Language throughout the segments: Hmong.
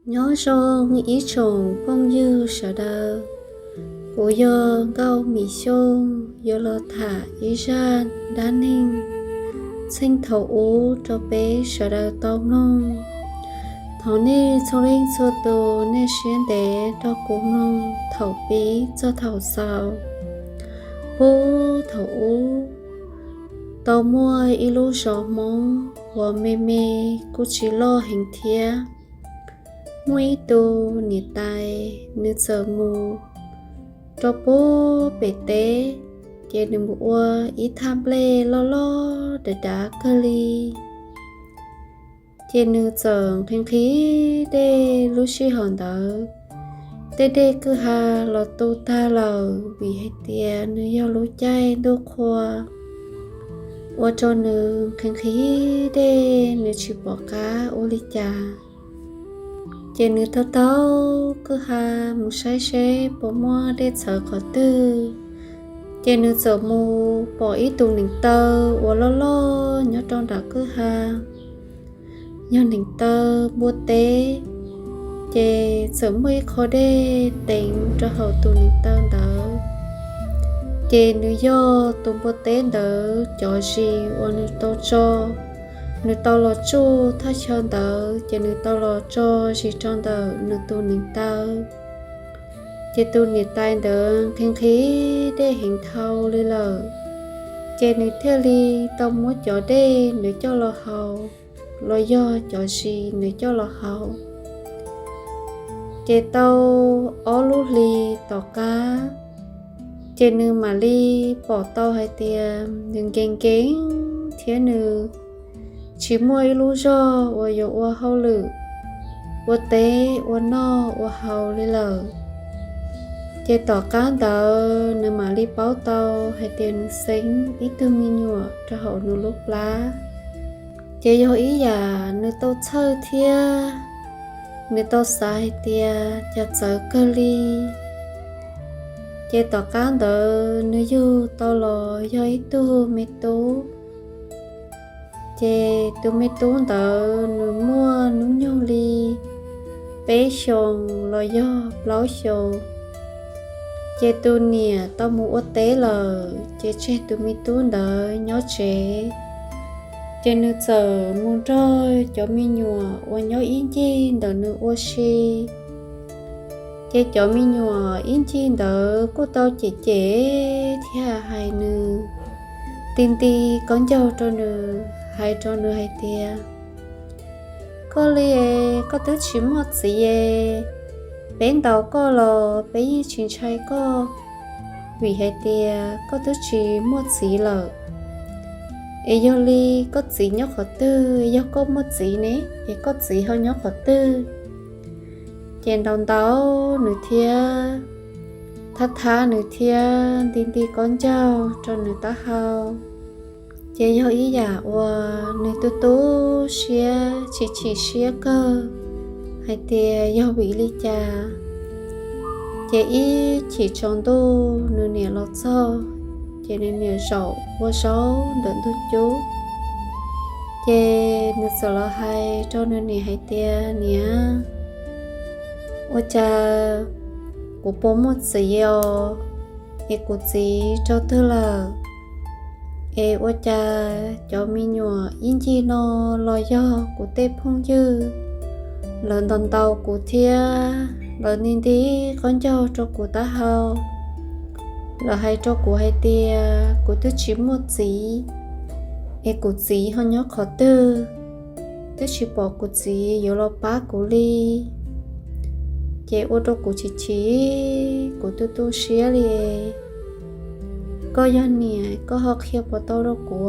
Nyob zoo ib tsoom phooj ywg sawv daws, kuv yog Nkauj Mim Xyooj yuav los tham ib zaj dab neeg txheej thaum ub rau peb sawv daws tau mloog. Thov nej txhua leej txhua tus nej siab ntev nrog kuv mloog thaum pib txog thaum xaus. Puag thaum ub, tau muaj ib lub zos Hmoob uas me me kuj tsis loj heev thiab. Muaj ib tug niam tais, nws txawm mus rau puag pem teb, ces nws mus ua ib thaj nplej loj loj dav dav kawg li. Ces nws txawm nqhis nqhis dej lub sij hawm ntawd, tej dej kwj ha los tu tag lawm vim hais tias nws yog lub caij ntuj qhua, ua rau nws nqhis nqhis dej nws tsis pom qab ua li cas. Ces nws taug taug kwj ha mus saib seb puas muaj dej txhawv qhov twg. Ces nws txawm mus pom ib tug neev taw uas loj loj nyob rau nram kwj ha, yog neev taw npua teb. Ces txawm muaj ib qho dej teev rau hauv tus neev taw ntawd. Ces nws yog tus npua teb ntawd cov zis uas nws tau tso, nws tau los tsuj thaj chaw ntawd, ces nws tau los tso zis rau ntawm nws tus neev taw. Ces tus niam tais ntawd nqhis nqhis dej heev dhau li lawm, ces nws thiaj li tau muab cov dej nws coj los haus, los yog cov zis nws coj los haus. Ces tau ob lub hlis tom qab, ces nws mam li pom tau hais tias nws nkees nkees thiab nws tsis muaj ib lub zog uas yuav ua hauj lwm, ua teb ua noj ua haus li lawm. Ces tom qab ntawd nws mam li paub tau hais tias nws xeeb ib tug me nyuam rau hauv nws lub plab. Ces yog ib yam nws tau txhawj thiab nws tau xav hais tias cas txawv kawg li. Ces tom qab ntawd nws yug tau los yog ib tug me tub. Ces tus me tub ntawd nws muaj hnub nyoog li peb xyoos los yog plaub xyoos. Ces tus niam tau mus ua teb lawm, ces tseg tus me tub ntawd nyob tsev. Ces nws txawm mus nrog cov me nyuam uas nyob ib ncig ntawm nws ua si. Ces cov me nyuam ib ncig ntawd kuj tau cem cem thiab hais nws, nti nti khaub ncaug rau nws, hais rau nws hais tias, koj li, koj twb tsis muaj txiv, peb ntaus koj los peb yeej tsis ntshai koj, vim hais tias koj twb tsis muaj txiv lawm. Es yog li koj txiv nyob qhov twg? Yog koj muaj txiv ne, es koj txiv ho nyob qhov twg? Ces ntaus ntaus nws thiab thab thab nws thiab nti nti khaub ncaug rau nws taub hau. Ces yog ib yam uas nws tu tu siab chim chim siab kawg hais tias yog vim li cas. Ces ib chim tsaus ntuj nws niam los txog, ces nws niam zaum ua zaub ntawm ntug cub. Ces nws txawm los hais rau nws niam hais tias, niam, ua cas kuv puas muaj txiv os? Es kuv txiv rau twg lawm? Es ua cas cov me nyuam ib ncig no los yog kuv tej phooj ywg, lawv ntaus ntaus kuv thiab lawv nti nti khaub ncaug rau kuv taub hau. Lawv hais rau kuv hais tias kuv twb tsis muaj txiv, es kuv txiv ho nyob qhov twg? Twb tsis pom kuv txiv yuav los pab kuv li. Ces ua rau kuv chim chim, kuv tu tu siab li. Koj yog niam, koj ho qhia puas tau rau kuv,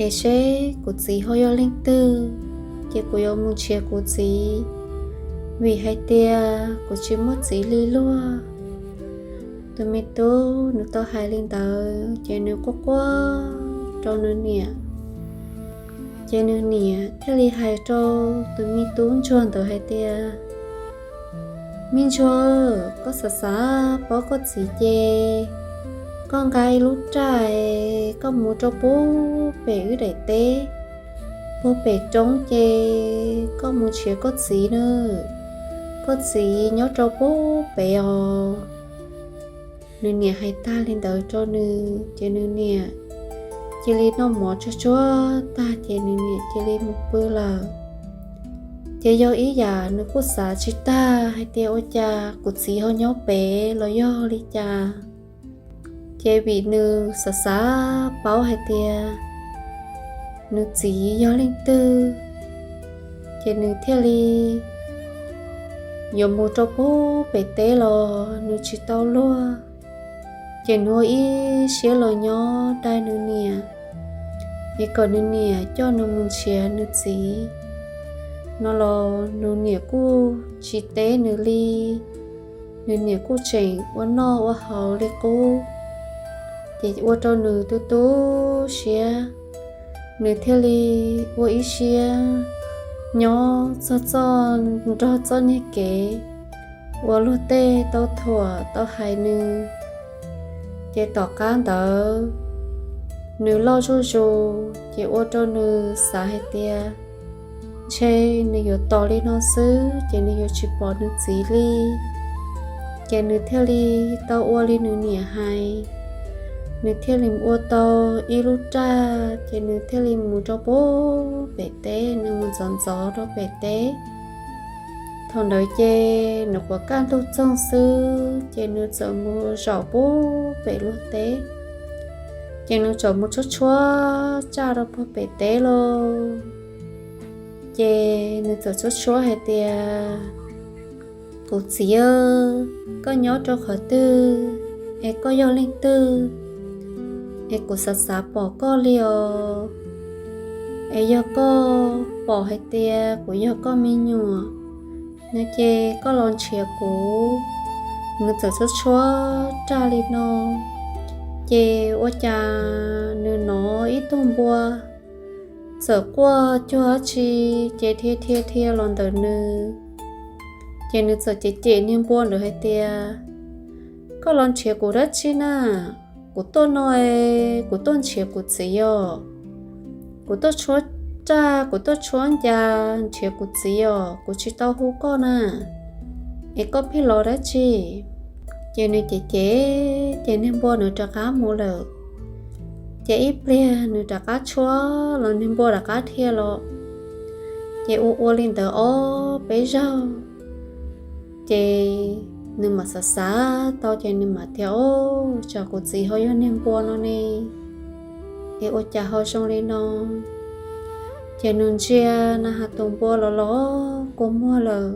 es seb kuv txiv ho yog leej twg, ces kuv yuav mus nrhiav kuv txiv, vim hais tias kuv tsis muaj txiv li luag. Tus me tub nws tau hais li ntawd ces nws quaj quaj rau nws niam. Ces nws niam thiaj li hais rau tus me tub ntsuag ntawd hais tias, me ntsuag, koj xav xav paub koj txiv ces koj nqa ib lub raj, koj mus rau puag pem wb daim teb, Puag pem roob ces koj mus nrhiav koj txiv nawb, koj txiv nyob rau puag pem os. Nws niam hais tag li ntawd rau nws ces nws niam cia li noj mov tsuag tsuag tag ces nws niam cia li mus pw lawm. Ces yog ib yam nws kuj xav tsis tag hais tias ua cas kuv txiv ho nyob pem los yog li cas. Ces vim nws xav xav paub hais tias nws txiv yog leej twg, ces nws thiaj li yuav mus rau puag pem teb los nws tsis tau luag. Ces nws ua ib siab los nyob dai nws niam, es kom nws niam coj nws mus nrhiav nws txiv no los nws niam kuj tsis teb nws li. Nws niam kuj tseem ua noj ua haus li qub, ces ua rau nws tu tu siab. Nws thiaj li ua ib siab nyob txog txoj nrog txoj niag kev uas luag tej tau thuam tau hais nws. Ces tom qab ntawd nws loj zuj zus ces ua rau nws xav hais tias ntshe nws yuav tos li no xwb ces nws yuav tsis pom nws txiv li. Ces nws thiaj li tau ua li nws niam hais, nws thiaj li ua tau ib lub raj ces nws thiaj li mus rau puag pem teb, nws mus ntxov ntxov rau pem teb. Thaum ntawd ces nws quav kaj ntug txoog xwb ces nws txawm mus zaum puag pem luag teb, ces nws txawm mus tshuab tshuab raj rau puag pem teb lauj. Ces nws txawm tshuab tshuab hais tias, Kuv txiv, koj nyob rau qhov twg, es koj yog leej twg, es kuv xav xav pom koj li os. Es yog koj pom hais tias kuv yog koj me nyuam no ces koj los nrhiav kuv. Nws txawm tshuab tshuab raj li no, ces ua cas nws hnov ib tug npua txawm quaj cuag dab tsi ces dhia dhia dhia los ntawm nws. Ces nws txawm cem cem niag npua ntawd hais tias, Koj los nrhiav kuv dab tsi na? Kuv tuaj no es kuv tuaj nrhiav kuv txiv os. Kuv tuaj tshuab raj, kuv tuaj tshuab ncas nrhiav kuv txiv os, kuv tsis tau hu koj na, es koj pheej los dab tsi? Ces nws cem cem ces niag npua nws rov qab mus lawm. Ces ib pliag nws rov qab tshuab los niag npua rov qab dhia los. Ces ua ua li ntawd ob peb zaug, ces nws mam xav xav tau ces nws mam tias, Ob, tsam kuv txiv ho yog niag npua no ne, es ua cas ho zoo li no? Ces nws ntsia na has tus npua los los kua muag lawm,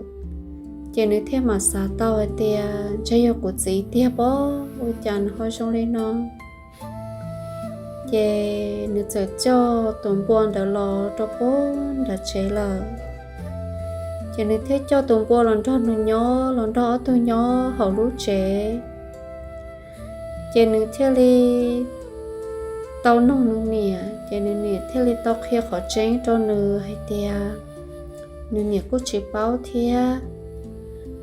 ces nws thiaj mam xav tau hais tias, Ntshe yog kuv txiv tiag pob, ua cas nws ho zoo li no? Ces nws txawm coj tus npua ntawd los rau puag nram tsev lawm. Ces nws thiaj coj tus npua los nrog nws nyob, los nrog ob tug nyob hauv lub tsev. Ces nws thiaj li tau nug nws niam, ces nws niam thiaj li tau qhia qhov tseeb rau nws hais tias nws niam kuj tsis paub thiab.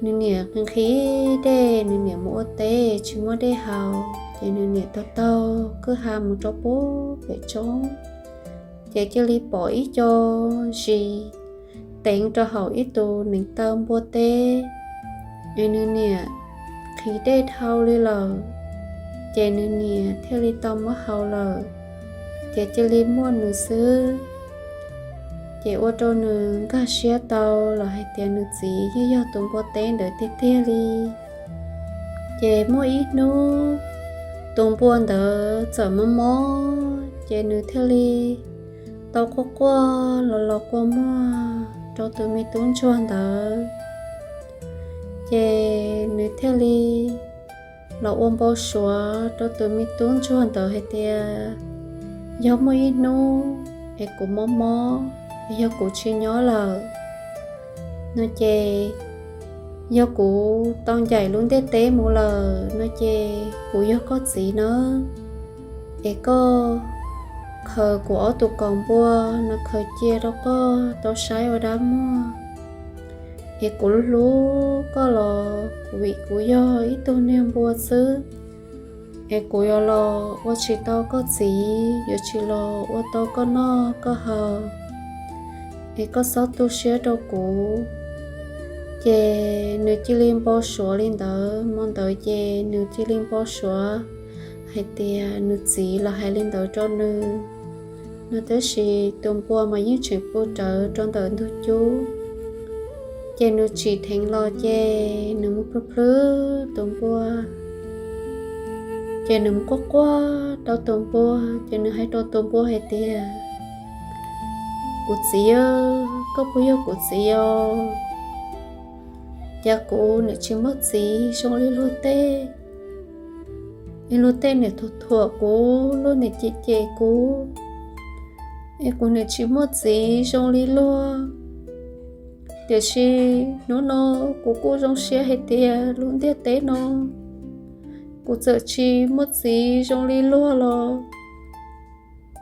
Nws niam nqhis dej, nws niam mus ua teb tsis muaj dej haus, ces nws niam taug taug kwj ha mus rau puag pem roob, ces cia li pom ib co zis teev rau hauv ib tus neev taw npua teb, es nws niam nqhis dej dhau li lawm, ces nws niam thiaj li tau muab haus lawm, ces cia li muaj nws xwb. Ces ua rau nws nkag siab tau los hais tias nws txiv yeej yog tus npua teb ntawd tiag tiag li. Ces muaj ib hnub tus npua ntawd txawm mob mob, ces nws thiaj li tau quaj quaj los los kua muag rau tus me tub ntsuag ntawd. Ces nws thiaj li los ua npau suav rau tus me tub ntsuag ntawd hais tias, Yog muaj ib hnub es kuv mob mob, yog kuv tsis nyob lawm no ces, yog kuv tau ncaim lub ntiaj teb mus lawm no ces kuv yog koj txiv nawb. Es koj khaws kuv ob tug kaus npua no khaws cia rau koj tau saib ua dab muag. Es kuv hlub koj los vim kuv yog ib tug niag npua xwb, es kuv yuav los ua tsis tau koj txiv, yuav tsis los ua tau koj noj koj haus. es koj txhob tu siab rau kuv. Ces nws cia li npau suav li ntawd. Hmo ntawd ces nws cia li npau suav hais tias nws txiv los hais li ntawd rau nws no, tab sis tus npua mas yeej tseem pw rawv rau ntawm ntug cub. Ces nws tsim dheev los ces nws mus plhws plhws tus npua, ces nws mus quaj quaj rau tus npua, ces nws hais rau tus npua hais tias, Kuv txiv, koj puas yog kuv txiv os? Cas kuv niam tsis muaj txiv zoo li luag tej, es luag tej niam thuam thuam kuv, luag niam cem cem kuv, es kuv niam tsis muaj txiv zoo li luag. Tiam sis hnub no kuv kuj zoo siab hais tias lub ntiaj teb no kuv txawm tsis muaj txiv zoo li luag los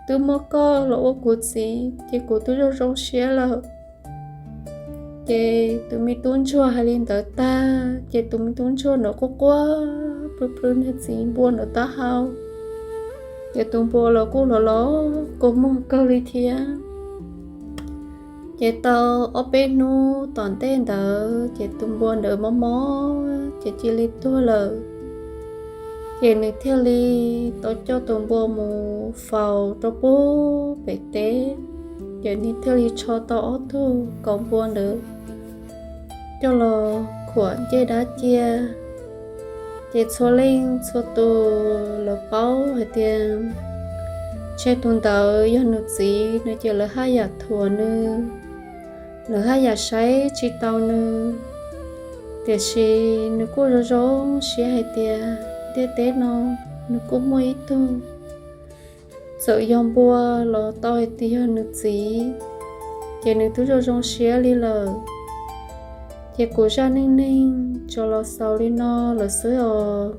twb muaj koj los ua kuv txiv, ces kuv twb zoo zoo siab lawm. Ces tus me tub ntsuag hais li ntawd tag, ces tus me tub ntsuag ntawd quaj quaj plhws plhws nws txiv npua ntawd taub hau, ces tus npua los kuj los los kua muag kawg li thiab. Ces tau ob peb hnub tom ntej ntawd ces tus npua ntawd mob mob ces cia li tuag lawm. Ces nws thiaj li tau coj tus npua mus faus rau pub pem teb, ces nws thiaj li tso tau ob tug kaus npua ntawd coj los khuam ncej dab cia. Ces txhua leej txhua tus lawv paub hais tias ntshe tus ntawd yog nws txiv no, ces lawv haj yam thuam nws, lawv haj yam saib tsis taus nws. Tiam sis nws kuj zoo zoo siab hais tias ntiaj teb no nws kuj muaj ib tug, txawm yog npua los tau hais tias yog nws txiv, ces nws twb zoo zoo siab li lawm. Ces kuv zaj neej neeg tsuas los xaus li no lawm xwb os.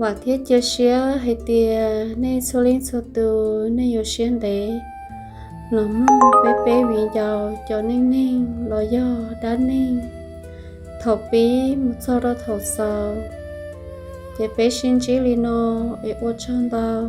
Vam thiab cia siab hais tias nej txhua leej txhua tus nej yuav siab ntev los mloog peb peb viv ncaus cov neej neeg los yog dab neeg thaum pib mus txog rau thaum xaus. Ces peb sib ntsib li no es ua tsaug ntau.